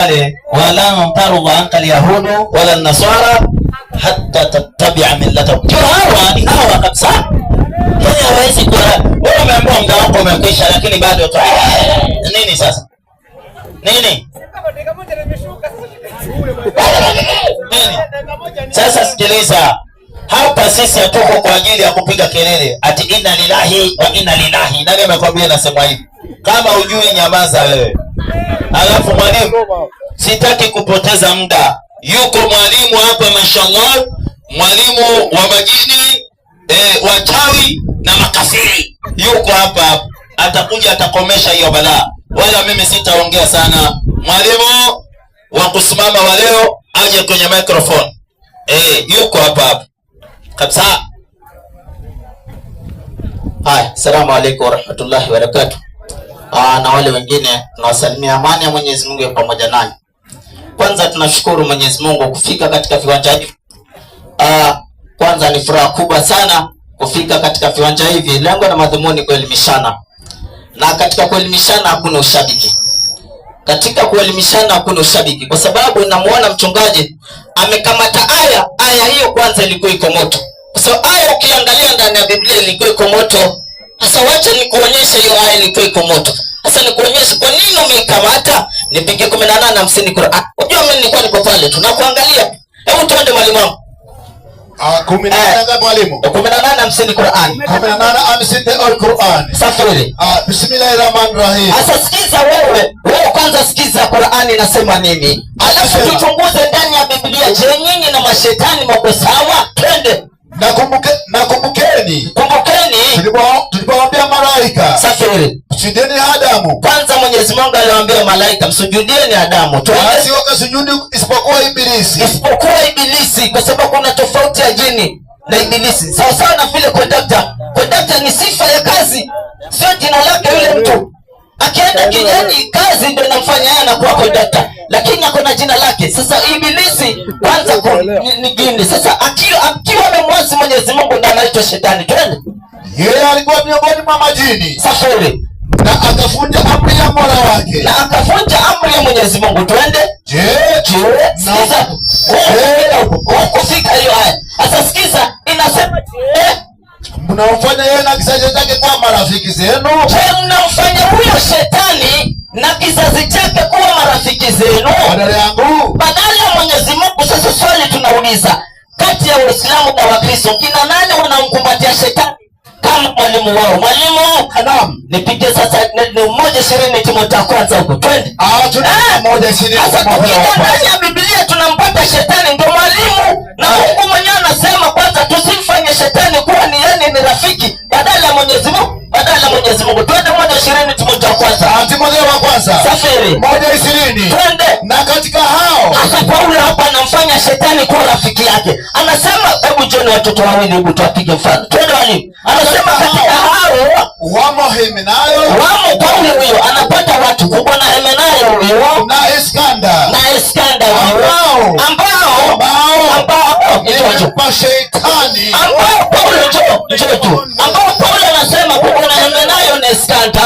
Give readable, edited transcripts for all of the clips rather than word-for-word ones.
Pale, walan tarda anka alyahudu wala nasara hatta tattabia millatahum. Ndio hawa ni hawa kabisa, yani hawezi kuwa. Wewe umeambiwa muda wako umekwisha, lakini bado tu nini sasa nini nini? Sasa sikiliza hapa, sisi hatuko kwa ajili ya kupiga kelele ati inna lillahi wa inna lillahi. Nani amekwambia nasema hivi? Kama hujui nyamaza wewe. Alafu mwalimu, sitaki kupoteza muda. Yuko mwalimu hapa, mashallah, mwalimu wa majini wachawi na makafiri, yuko hapa, atakuja atakomesha hiyo balaa. Wala mimi sitaongea sana. Mwalimu wa kusimama wa leo aje kwenye microphone. Yuko hapa hapa kabisa. Haya, assalamu alaikum warahmatullahi wabarakatuh. Na wale wengine tunawasalimia, amani ya Mwenyezi Mungu iwe pamoja nanyi. Kwanza tunashukuru Mwenyezi Mungu kufika katika viwanja hivi. Kwanza ni furaha kubwa sana kufika katika viwanja hivi. Lengo na madhumuni kuelimishana, na katika kuelimishana hakuna ushabiki. Katika kuelimishana hakuna ushabiki, kwa sababu namuona mchungaji amekamata aya. Aya hiyo kwanza ilikuwa iko moto, kwa sababu aya ukiangalia ndani ya Biblia ilikuwa iko moto. Sasa wacha nikuonyeshe hiyo aya ilikuwa iko moto. Sasa nikuonyeshe kwa nini umeikamata. Nipige 18:50 Qur'an. Unajua mimi nilikuwa niko pale tu nakuangalia. Hebu tuende mwalimu wangu. 18 ngapi mwalimu? 18:50 Qur'an. 18:50 Al-Qur'an. Safiri. Bismillahirrahmanirrahim. Sasa sikiza wewe, wewe kwanza sikiza Qur'ani inasema nini, alafu tuchunguze ndani ya Biblia. Je, nyinyi na mashetani mko sawa? Twende. Nakumbukeni Kumbukeni tulipowaambia malaika safiri. msujudieni Adamu, Kwanza Mwenyezi Mungu aliwaambia malaika msujudieni Adamu. Twende. basi wakasujudu isipokuwa Ibilisi. Isipokuwa Ibilisi, kwa sababu kuna tofauti ya jini na Ibilisi. Sawa sawa na vile kondakta. Kondakta ni sifa ya kazi, sio jina lake yule mtu. Akienda kijani, kazi ndio inamfanya yeye anakuwa kondakta, lakini ako na jina lake. Sasa Ibilisi kwanza ni jini. Sasa akiwa amemwasi Mwenyezi Mungu ndiye anaitwa shetani. Twende. Yeye alikuwa miongoni mwa majini Safari. na akavunja amri ya Mola wake. Na akavunja amri ya Mwenyezi Mungu. Twende. Je, Je, sikiza. Hukufika hiyo aya. Sasa sikiza, inasema je, mnamfanya yeye na kizazi chake kuwa marafiki zenu? Je, mnamfanya huyo shetani na kizazi chake kuwa marafiki zenu badala yangu? Badala ya Mwenyezi Mungu. Sasa swali tunauliza, kati ya Waislamu na Wakristo kina nani wanamkumbatia shetani kama mwalimu wao? Mwalimu, Naam. nipige sasa ni 1:20 Timotheo wa kwanza huko. Twende. Tuna 1:20 Sasa Timotheo tukija wa kwanza. ndani ya Biblia tunampata shetani ndio mwalimu, na Mungu mwenyewe anasema kwanza tusimfanye shetani kuwa ni yani ni rafiki badala ya Mwenyezi Mungu, badala ya Mwenyezi Mungu. Twende 1:20 Timotheo wa kwanza. Timotheo wa kwanza Safiri. 1:20. Twende. Na katika hao Sasa Paulo hapa anamfanya shetani kuwa rafiki yake. Anasema hebu njoni watoto wawili, hebu tuwapige mfano. Twende walimu. Anasema katika hao wamo Himenayo wamo Paulo huyo anapata watu kubwa na Hemenayo huyo na Iskanda na Iskanda huyo ambao ambao ambao ambao njoo njoo. nimempa shetani Ambao Paulo njoo njoo tu, ambao Paulo anasema kuna Hemenayo na Iskanda,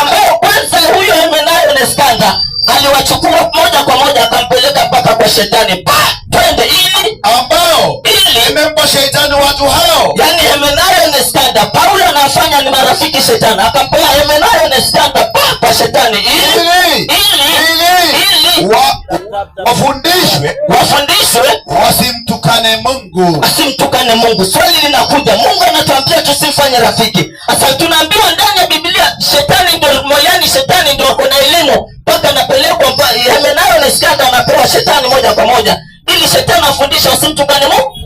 ambao kwanza huyo Hemenayo na Iskanda aliwachukua moja kwa moja akampeleka mpaka kwa shetani. Pa, twende ili ambao ili nimempa shetani watu hao. Yani Hemenayo na Iskanda, Paulo anafanya ni marafiki shetani, akampea Hemenayo na Iskanda pa kwa shetani ili ili ili ili wafundishwe wafundishwe wasimtukane Mungu. Asimtukane Mungu. Swali linakuja, Mungu anatuambia tusimfanye rafiki. Sasa tunaambiwa ndani ya Biblia shetani ndio moyani, shetani ndio ako na elimu mpaka anapelekwa Hemenayo na Iskanda anapewa shetani moja kwa moja ili shetani afundishe wasimtukane Mungu.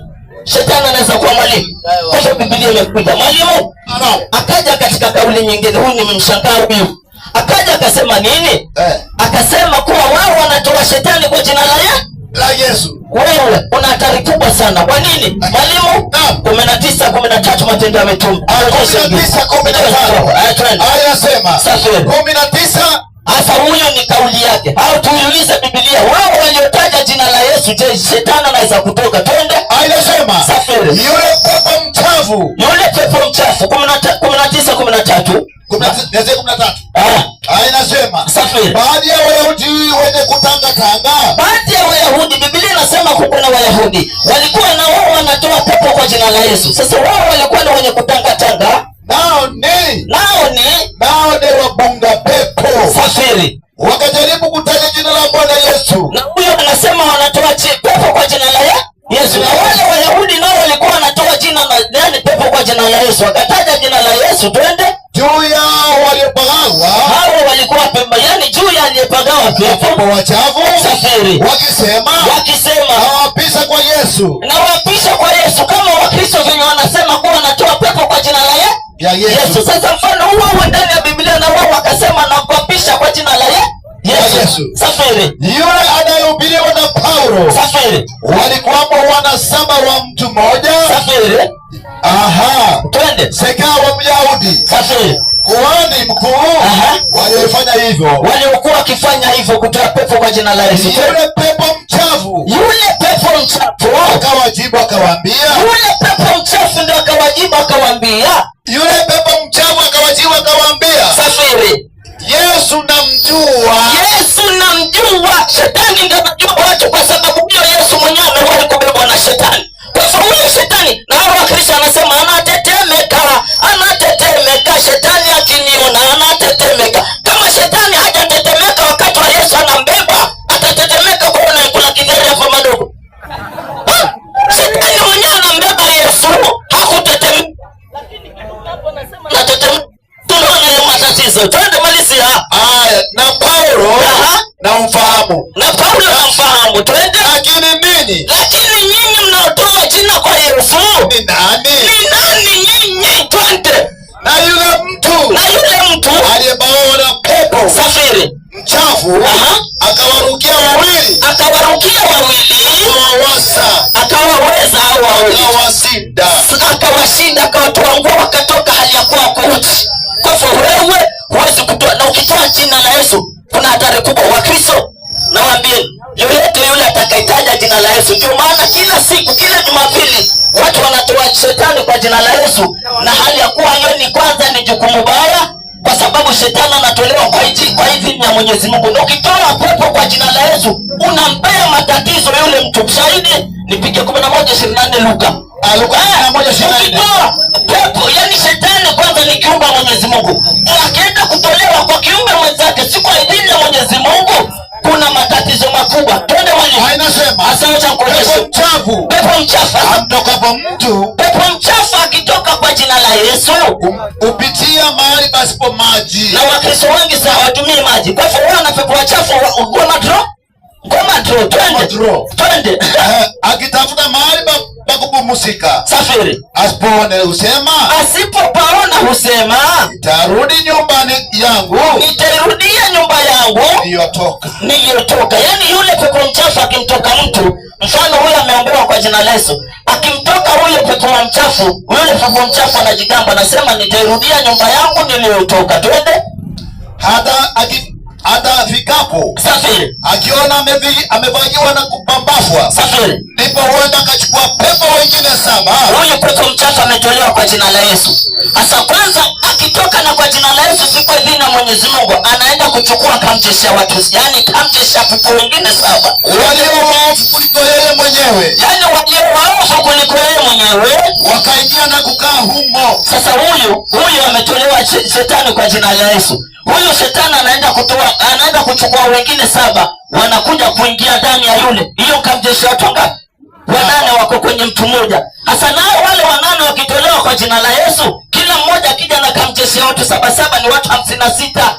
Shetani anaweza kuwa mwalimu. Kwa hivyo Biblia imekuja mwalimu akaja katika kauli nyingine, huyu nimemshangaa huyu, akaja akasema nini? Akasema kuwa wao wanatoa shetani kwa jina la Yesu. La Yesu. Wewe una hatari kubwa sana. Kwa nini? Mwalimu, Naam. 19:13 Matendo ya Mitume. 19:13. Twende. Aya inasema Safiri. 19 Sasa huyo ni kauli yake. Au tuiulize Biblia, wao waliotaja jina la Yesu, je, shetani anaweza kutoka? Twende. Aya inasema Safiri. yule pepo mchafu Yule pepo mchafu 19:13. 19:13. Ah. Aya inasema Inasema Safiri. Baadhi ya Wayahudi wenye kutangatanga Baadhi ya Wayahudi, Biblia inasema kuko na Wayahudi walikuwa na wao wanatoa pepo kwa jina la Yesu. Sasa wao walikuwa ni wenye kutangatanga, nao ni nao ni nao ni wabunga pepo, safiri. Wakajaribu kutaja jina la Bwana Yesu. Na huyo anasema wanatoa pepo kwa jina la Yesu, na wale Wayahudi nao walikuwa wanatoa jina la yani pepo kwa jina la Yesu, wakataja jina la Yesu. Twende. Juu yao waliopagawa Hao walikuwa pemba, yani juu ya aliyepagawa pepo, pepo wachafu, safiri, wakisema, wakisema, nawapisha kwa Yesu nawapisha kwa Yesu, kama Wakristo venye wanasema kuwa wanatoa pepo kwa jina la ya Yesu. Yesu. Sasa mfano huo huo ndani ya Biblia, na wao wakasema nakuapisha kwa jina la Yesu. Yesu. Safiri. Yule anayehubiriwa na Paulo, Safiri. walikuwamo wana saba wa mtu mmoja, Safiri. aha, Twende. Sekawa wa Myahudi, Safiri. kuhani mkuu, waliofanya hivyo. Waliokuwa wakifanya hivyo kutoa pepo kwa jina la Yesu. Yule pepo mchafu Yule pepo mchafu akawajibu akawaambia, yule pepo mchafu ndio akawajibu akawaambia, yule pepo mchafu akawajibu akawaambia, safiri. Yesu namjua, Yesu namjua. Shetani ndio anajua watu, kwa sababu hiyo Yesu mwenyewe amewahi kubebwa na shetani. Kwa hivyo huyo shetani na hao Wakristo anasema anatetemeka, anatetemeka, shetani akiniona anatetemeka. Kama shetani hajatetemeka wakati wa Yesu anambeba, atatetemeka kuona kula kigari hapo madogo. Ha? Shetani mwenyewe anambeba Yesu, hakutetemeka. Anatetemeka. Tunaona hiyo matatizo. Twende malizia. Aya, na Paulo namfahamu, Na Paulo namfahamu. Twende. Lakini ninyi Lakini nyinyi mnaotoa jina kwa Yesu ni nani? Ni nani nyinyi? Twende. Na yule mtu Na yule mtu aliyebawa na pepo safiri mchafu akawarukia wawili, akawarukia wawili, akawawasa, akawaweza hao wawili, akawashinda, akawashinda, akawatoa nguo, wakatoka hali ya kuwa wako uchi. Kwa hivyo wewe huwezi kutoa, na ukitoa jina la Yesu kuna hatari kubwa. Wakristo, nawaambieni, yoyote yule atakayetaja jina la Yesu, ndio maana kila siku, kila Jumapili watu wanatoa shetani kwa jina la Yesu, na hali ya kuwa hiyo ni kwanza ni jukumu baya, kwa sababu shetani anatolewa kwa idhini ya Mwenyezi Mungu, na ukitoa pepo kwa jina la Yesu unampea matatizo yule mtu. Shahidi nipige 11:24 Luka. Luka 11:24. Ukitoa pepo, yani shetani kwanza ni kiumbe wa Mwenyezi Mungu, akienda kutolewa kwa kiumbe mwenzake si kwa idhini ya Mwenyezi Mungu, kuna matatizo makubwa. Twende mwalimu. Inasema Asa wacha nikuonyeshe. pepo mchafu Pepo mchafu amtokapo mtu pepo mchafu akitoka kwa jina la Yesu hupitia mahali pasipo maji, na Wakristo wengi sasa hawatumii maji, kwa hivyo wana pepo wachafu ngoma draw, ngoma draw, twende, Draw. twende, Akitafuta mahali pa kupumzika, safiri. asipoone husema, Asipopaona husema, nitarudi nyumbani yangu nitairudia nyumba yangu niliyotoka. niliyotoka. Yaani yule pepo mchafu akimtoka mtu, mfano huyo ameombewa kwa jina la Yesu, akimtoka huyo pepo wa mchafu, yule pepo mchafu anajigamba, anasema nitairudia nyumba yangu niliyotoka. Twende. Hata afikapo Safiri. akiona amevagiwa na kupambafwa, Safiri. ndipo huenda akachukua pepo wengine saba Huyu pepo mchafu ametolewa kwa jina la Yesu. Sasa kwanza akitoka na kwa jina la Yesu, si kwa idhini ya Mwenyezi Mungu, anaenda kuchukua kamcheshea watu, yani kamcheshea pepo wengine saba, walio waovu kuliko yeye mwenyewe, yani walio waovu kuliko yeye mwenyewe, wakaingia na kukaa humo. Sasa huyu ametolewa shetani kwa jina la Yesu. Huyu shetani anaenda kutoa, anaenda kuchukua wengine saba, wanakuja kuingia ndani ya yule. Hiyo kamjeshi watu ngapi? Wanane wako kwenye mtu mmoja. Sasa nao wale wanane wakitolewa kwa jina la Yesu, kila mmoja akija na kamjeshi watu saba saba, ni watu 56.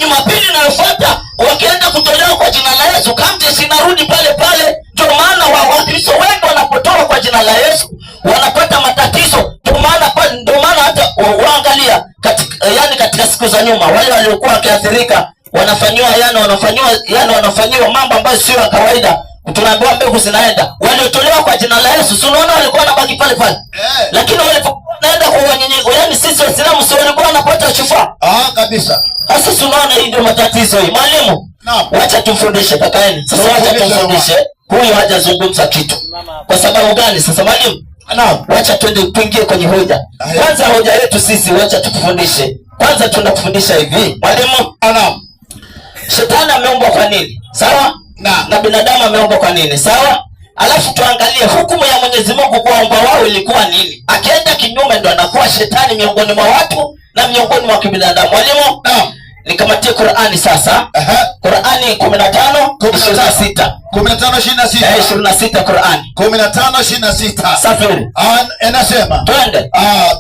Jumapili inayofuata wakienda kutolewa kwa jina la Yesu, kamjeshi inarudi pale pale. Ndio maana Wakristo wengi wanapotoa kwa jina la Yesu wanapata matatizo. Ndio maana hata waangalia katika, yani katika siku za nyuma wale waliokuwa wakiathirika wanafanyiwa, yani wanafanyiwa, yani wanafanyiwa mambo ambayo sio ya kawaida. Tunaambiwa mbegu zinaenda, waliotolewa kwa jina la Yesu, si unaona walikuwa wanabaki pale pale, lakini walipokuwa wanaenda kwa wanyenye, yani sisi Waislamu si walikuwa wanapata shufaa? Kabisa. Sasa si unaona hii ndio matatizo hii. Mwalimu, wacha tumfundishe kakaeni. Sasa wacha tumfundishe. Huyu hajazungumza kitu. Kwa sababu gani sasa mwalimu? Naam. Wacha twende tuingie kwenye hoja. Kwanza hoja yetu sisi, wacha tukufundishe. Kwanza tunakufundisha hivi. Mwalimu? Naam. Shetani ameumbwa kwa nini? Sawa? Na binadamu ameumbwa kwa nini? Sawa? Alafu tuangalie hukumu ya Mwenyezi Mungu kwa waumba wao ilikuwa nini? Akienda kinyume ndo anakuwa shetani miongoni mwa watu na miongoni mwa kibinadamu. Mwalimu, Naam. nikamatie Qur'ani sasa. Qur'ani 15 26. 15 26. 26 Qur'ani. 15 26. Safiri. Inasema Twende.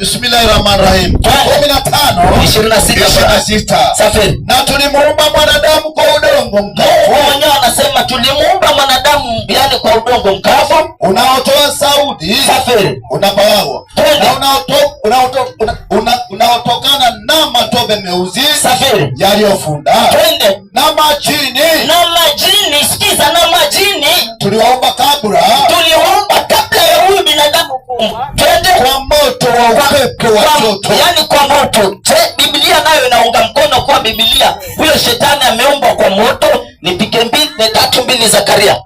Bismillahirrahmanirrahim. Twende. 15 26 Qur'ani. 26. Safiri. Na tulimuumba mwanadamu kwa udongo mkavu Mungu mwenyewe anasema tulimuumba mwanadamu yani kwa udongo mkavu. Unaotoa sauti Safiri. unapawawa Twende. na unaotokana na matope meusi Safiri. yaliyofunda Twende. na majini Na majini, sikiza, na majini tuliwaumba kabla tuliwaumba kabla ya huyu binadamu kuumbwa. Twende. Kwa moto wa upepo wa joto. Yani kwa moto. Je, Biblia nayo inaunga mkono kwa Biblia huyo shetani ameumbwa kwa moto? Nipige mbili 3:2 Zakaria.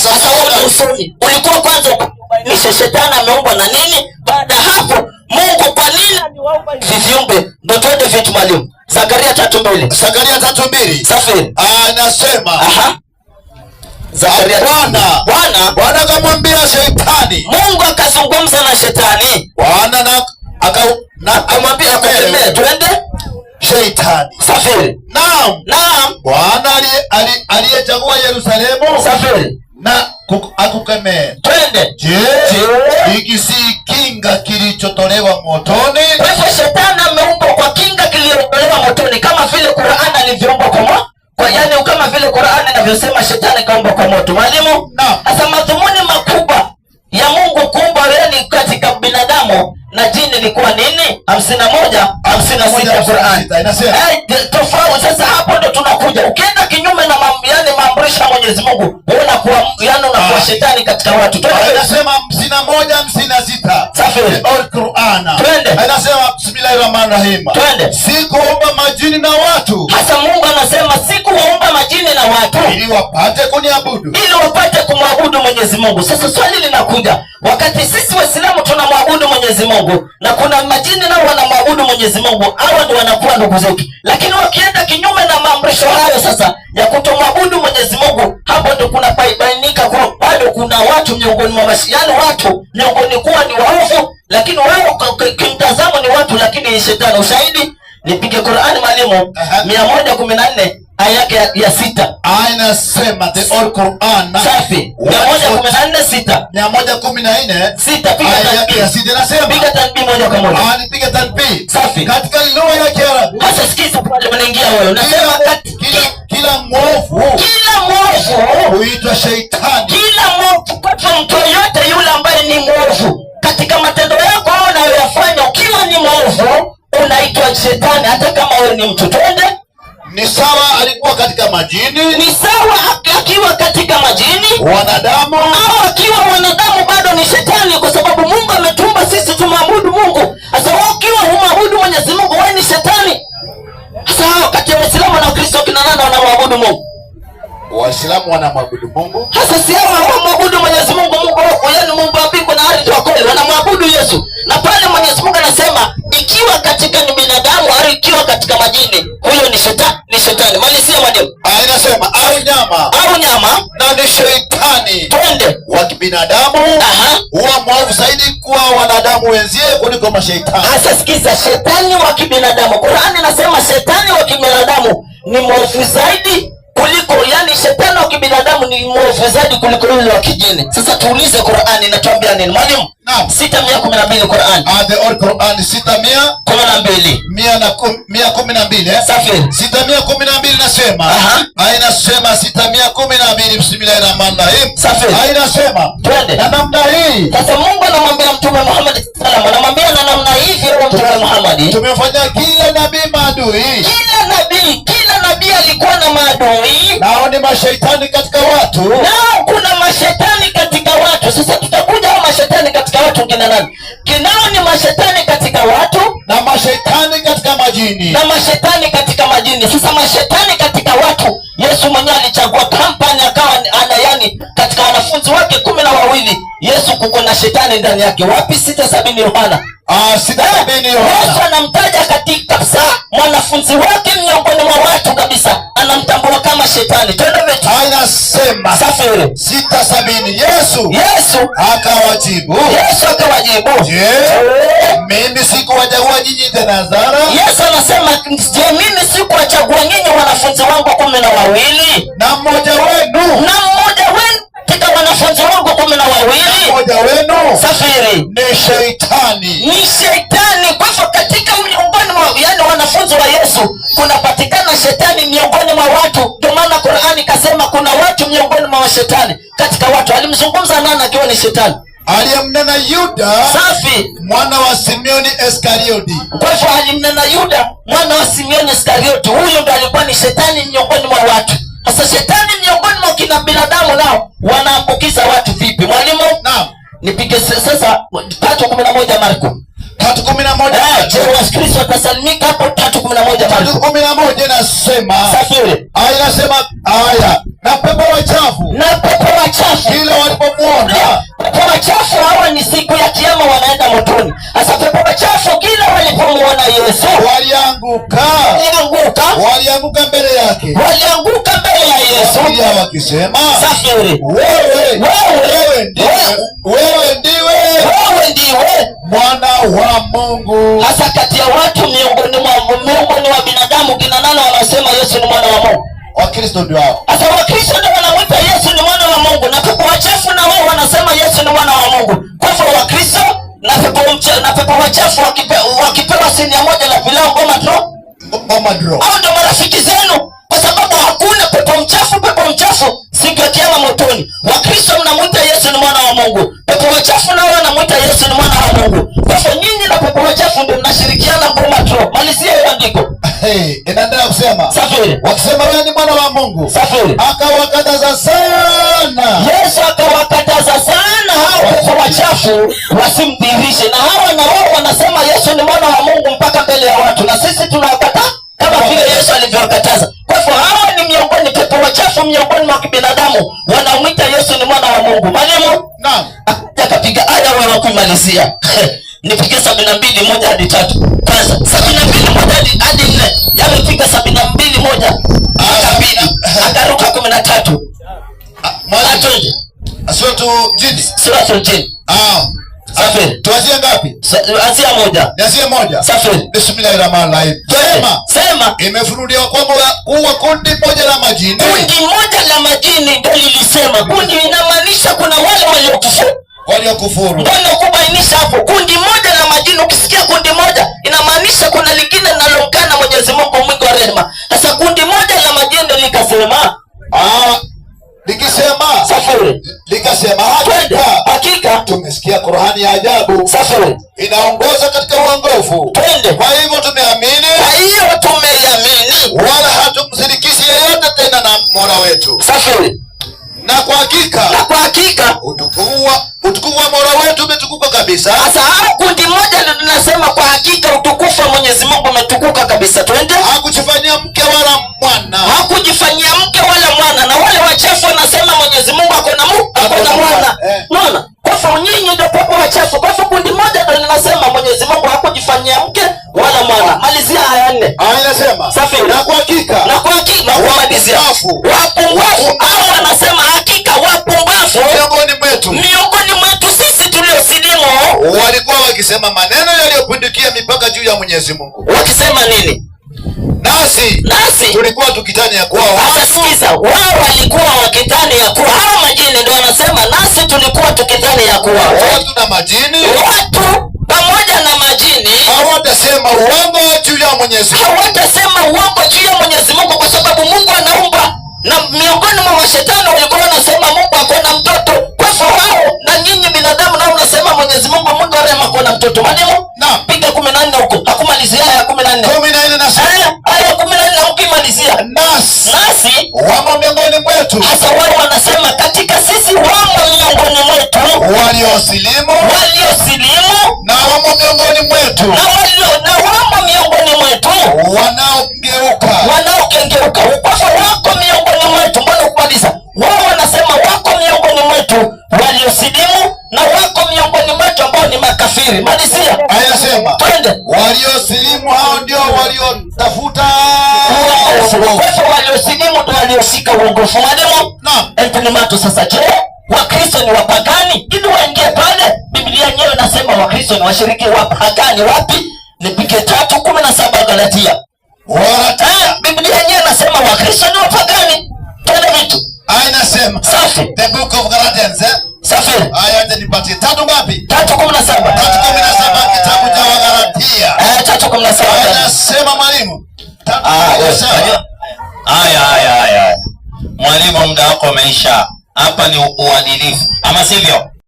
Sasa wewe usomi ulikuwa kwanza ubainishe shetani ameumbwa na nini. Baada ya hapo, Mungu kwa nini aliwaumba hivi viumbe? Ndo twende vitu, mwalimu. Zakaria 3:2. Zakaria 3:2. Safiri. Anasema Aha. Zakaria. Bwana Bwana Bwana akamwambia shetani, Mungu akazungumza na shetani, Bwana na aka na akamwambia akukemee. Twende. Shetani. Safiri. Naam, Naam. Bwana aliyechagua Yerusalemu Safiri. na akukemee. Twende. Je, Je, hiki si kinga kilichotolewa motoni? Kwa hivyo shetani ameumbwa kwa kinga kiliotolewa motoni, kama vile Qur'an alivyoumbwa kwa moto. Kwa yani kama vile Qur'an inavyosema shetani kaumbwa kwa moto. Mwalimu, Naam. sasa madhumuni makubwa ya Mungu kuumba yani katika binadamu na jini ilikuwa nini? 51:56 Qur'an. Inasema Tofauti sasa, hapo ndo tunakuja. Ukienda kinyume na yani maamrisho ya Mwenyezi Mungu, wewe unakuwa yani unakuwa shetani katika watu. Twende. Inasema 51:56. Safiri. Al Qur'an. Twende. Inasema bismillahirrahmanirrahim. Twende. Sikuumba majini na watu Hasa Mungu anasema sikuwaumba majini na watu ili wapate kuniabudu. Ili wapate kumwabudu Mwenyezi Mungu. Sasa swali linakuja, wakati sisi Waislamu tunamwabudu Mwenyezi Mungu na kuna majini nao wanamwabudu Mwenyezi Mungu, hawa ndio wanakuwa ndugu zetu, lakini wakienda kinyume na maamrisho hayo sasa ya kutomwabudu Mwenyezi Mungu, hapo ndio kuna bainika kuwa bado kuna watu miongoni mwa yani watu miongoni kuwa ni waovu, lakini wao kimtazamo ni watu, lakini ni shetani. Ushahidi nipige Qur'ani, mwalimu, 114 aya yake ya 6. Inasema the All Quran. Safi. 114:6. 114 6. Piga aya yake ya tanbih. 6 inasema, Piga tanbih moja kwa moja. Nipige tanbih. Safi. Katika lugha ya Kiarabu. Sasa sikiza pale unaingia wewe. Unasema Kila mwovu kila mwovu huitwa sheitani. Kila mwovu, kwa hivyo mtu yote yule ambaye ni mwovu katika matendo yako unayoyafanya, ukiwa ni mwovu unaitwa shetani, hata kama wewe ni mtu. Twende. Ni sawa alikuwa katika majini, Ni sawa akiwa katika majini, wanadamu, au akiwa mwanadamu, bado ni shetani, kwa sababu Mungu ametumba sisi tumwabudu Mungu. Sasa wewe ukiwa humwabudu Mwenyezi Mungu, wewe ni shetani. Sasa hao kati ya Waislamu na Wakristo kina nani wanamwabudu Mungu? Waislamu wanamwabudu Mungu. Sasa si hao hawamwabudu Mwenyezi Mungu, Mungu yaani Mungu wa mbingu na ardhi wa kweli, wanamwabudu Yesu. Na pale Mwenyezi Mungu anasema ikiwa katika ni binadamu au ikiwa katika majini, huyo ni shetani, ni shetani. Malizia, mwalimu. Inasema au nyama, Au nyama, na ni sheitani Twende. wa kibinadamu huwa mwovu zaidi kuwa wanadamu wenzie kuliko masheitani. Sasa sikiza, shetani wa kibinadamu. Qur'ani inasema shetani wa kibinadamu ni mwovu zaidi kuliko, yani shetani wa kibinadamu ni mwovu zaidi kuliko yule wa kijini. Sasa tuulize Qur'ani inatuambia nini? Mwalimu? Naam. 612 Qur'an. The Old Quran 600 12. 112, eh? Safi. 612 nasema. Inasema 612, bismillahirrahmanirrahim. Safi. Inasema Twende. na namna hii. Sasa Mungu anamwambia Mtume Muhammad sallallahu alaihi wasallam, anamwambia na namna hivi wewe Mtume Muhammad. Tumefanya kila nabii maadui. Kila nabii alikuwa na maadui. Nao ni mashaitani katika watu. Nao kuna mashetani katika watu. Sasa tutakuja hao mashetani katika watu kina nani? Kinao ni mashetani katika watu na mashetani katika majini. Na mashetani katika majini. Sasa mashetani katika watu, Yesu mwenyewe alichagua kampani akawa ana yani katika wanafunzi wake 12 Yesu kuko na shetani ndani yake. Wapi 6:70 Yohana? 6:70 Yohana. Yesu anamtaja katika kabisa mwanafunzi wake miongoni mwa watu kabisa, anamtambua mashetani. Twende vitu. Inasema Safiri. 6:70 Yesu Yesu akawajibu, Yesu akawajibu, je, mimi sikuwachagua nyinyi thenashara? Yesu anasema, je, mimi sikuwachagua nyinyi wanafunzi wangu 12? Na mmoja wenu Na mmoja wenu katika wanafunzi wangu 12 mmoja wenu safiri ni sheitani. Ni shetani. Kwa hivyo katika miongoni mwa, yani, wanafunzi wa Yesu kunapatikana shetani miongoni mwa watu. Ndio maana Qur'ani kasema kuna watu miongoni mwa washetani katika watu. Alimzungumza nani akiwa ni shetani? Aliyemnena Yuda Safi. mwana wa Simeoni Iskarioti. Kwa hivyo alimnena Yuda mwana wa Simeoni Iskarioti. Huyo ndo alikuwa ni shetani miongoni mwa watu. Sasa shetani miongoni mwa kina binadamu nao wanaambukiza watu vipi? Mwalimu, Naam. nipige sasa 3:11 Marko. 3:11. Je, Wakristo watasalimika hapo? 3:11 Tatu Marko. 11 inasema, Safiri. Inasema haya, na pepo wachafu Na pepo wachafu kila walipomuona pepo wachafu hawa ni siku ya Kiyama wanaenda motoni. Sasa pepo wachafu kila walipomuona Yesu walianguka walianguka walianguka mbele yake walianguka mbele ya Yesu. wakilia wakisema, Safiri. wewe Wewe wewe ndiwe wewe ndiwe mwana wa Mungu. Hasa kati ya watu miongoni mwa binadamu kina nani wanasema Yesu ni mwana wa Mungu? Wakristo ndio hao. Sasa Wakristo ndio wanamwita Yesu ni mwana wa Mungu, na pepo wachafu na wao wanasema Yesu ni mwana wa Mungu. Kwa hivyo Wakristo na pepo wachafu wakipewa sinia moja la pilau, ngoma draw. Ngoma draw. Hao ndio marafiki zenu, kwa sababu hakuna pepo mchafu. Pepo mchafu siku ya Kiyama motoni. Wakristo mnamwita Yesu ni mwana wa Mungu, pepo wachafu nao wanamwita Yesu ni mwana wa Mungu. Kwa hivyo nyinyi na pepo wachafu ndio mnashirikiana ngoma draw. Malizia hiyo andiko. Hey, inaendelea kusema, Safiri. wakisema wewe ni mwana wa Mungu. Safiri. Akawakataza sana Yesu akawakataza sana hao pepo wachafu wasimdhihirishe, na hawa na wao wanasema Yesu ni mwana wa Mungu mpaka mbele ya watu, na sisi tunawakataa kama vile Yesu alivyowakataza. Kwa hivyo hawa ni miongoni pepo wachafu miongoni mwa kibinadamu wanamwita Yesu ni mwana wa Mungu. Mwalimu, Naam. akaja akapiga aya wewe kuimalizia. Nipige 72:1 hadi 3. Kwanza 72:1 hadi 4. Yamepiga 72:1 mpaka 2. Akaruka 13. Mwalimu, Atwende. Suratu Jini. Suratul Jin. Ah. Safiri. Tuanzie ngapi? Anzia 1. Nianzie 1. Safiri. Bismillahirrahmanirrahim. Sema, Sema imefunuliwa kwamba kuwa kundi moja la majini kundi moja la majini ndio lilisema. Kundi inamaanisha kuna wale waliokufuru. Waliokufuru. Mbona kubainisha hapo? Kundi moja la majini, ukisikia kundi moja inamaanisha kuna lingine linalomkana Mwenyezi Mungu mwingi wa rehema. Sasa kundi moja la majini likasema, Ah, likisema Safiri. likasema Twende. hakika Hakika tumesikia Qur'ani ya ajabu Safiri. inaongoza katika uongofu. Twende. Kwa hivyo tumeamini, Kwa hiyo tumeiamini. wala hatumshirikishi yeyote tena na Mola wetu. Safiri. Na kwa hakika Na kwa hakika utukufu wa Mola wetu umetukuka kabisa. Sasa hao kundi moja ndio linasema kwa hakika utukufu wa Mwenyezi Mungu umetukuka kabisa. Twende. Hakujifanyia mke wala mwana. Hakujifanyia mke wala mwana, na wale wachafu wanasema Mwenyezi Mungu ako na mwana. Eh. Unaona? Kwa hivyo nyinyi ndio pepo wachafu. Kwa hivyo kundi moja ndio linasema Mwenyezi Mungu hakujifanyia mke wala mwana. Malizia aya 4. Ah, inasema Safi. na kwa hakika Na kwa hakika na kumalizia. Wapumbavu. Wapumbavu hao wanasema hakika wapumbavu miongoni mwetu miongoni mwetu sisi tuliosilimu walikuwa wakisema maneno yaliyopindukia mipaka juu ya Mwenyezi Mungu, wakisema nini? Nasi Nasi tulikuwa tukidhani ya kuwa Sasa watu sikiza, wao walikuwa wakidhani ya kuwa hao majini ndio wanasema nasi tulikuwa tukidhani ya kuwa watu na majini watu pamoja na majini hawatasema uongo juu ya Mwenyezi Mungu. Hawatasema uongo juu ya Mwenyezi Mungu, kwa sababu Mungu anaumba, na miongoni mwa mashetani walikuwa wanasema Mungu ako na mtoto. Kwa hivyo wao na nyinyi binadamu nao mnasema Mwenyezi Mungu Mungu wa rehema ako na mtoto. Mwalimu, Naam. piga 14 huko, hakumalizia aya ya 14. 14 nasema Aya 14 ukimalizia. Nasi Nasi wamo miongoni mwetu hasa wao wanasema katika sisi wamo miongoni mwetu waliosilimu waliosilimu na wamo miongoni mwetu na wamo miongoni mwetu wanaogeuka. Wanaokengeuka. Kwa hivyo wako miongoni mwetu, mbona kumaliza? Wao wanasema wako miongoni mwetu waliosilimu na wako miongoni mwetu ambao ni makafiri. Malizia. Ayasema Twende. waliosilimu hao ndio waliotafuta Kwa hivyo waliosilimu ndio Aliyeshika uongofu. Mwalimu Naam. Anthony Mato, sasa je, Wakristo ni wapagani ili waingie pale? Biblia yenyewe nasema Wakristo ni washiriki wapagani. Wapi? Nipige 3:17 Galatia. Wagalatia. Biblia yenyewe nasema Wakristo ni wapagani. Twende vitu. Inasema Safi. The Book of Galatians, eh? Safi. Aya, acha nipatie. Tatu ngapi? 3:17. 3:17, kitabu cha Wagalatia. 3:17. Inasema, mwalimu. Tatu Ah, kumi na saba. Haya, haya, haya. Mwalimu, muda wako umeisha. Hapa ni uadilifu, ama sivyo?